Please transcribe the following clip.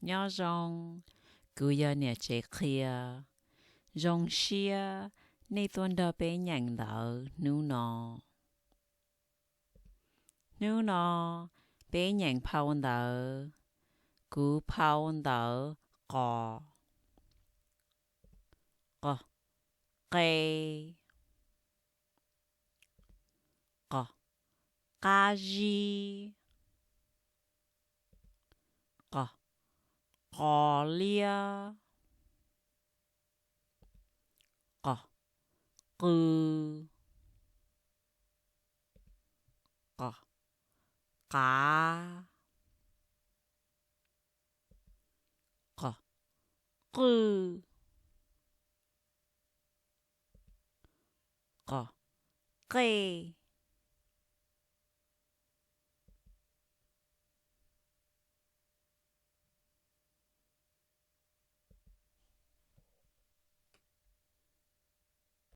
Nyob zoo, kuv yog niam tsev qhia. Zoo siab nej tuaj nrog peb nyeem ntawv hnub no. Hnub no peb nyeem phau ntawv, kuv phau ntawv qos, qos, qe, qos, qab zib, qos, qos liab, qos, qw, qos, qav, qos, qwj, qos, qej,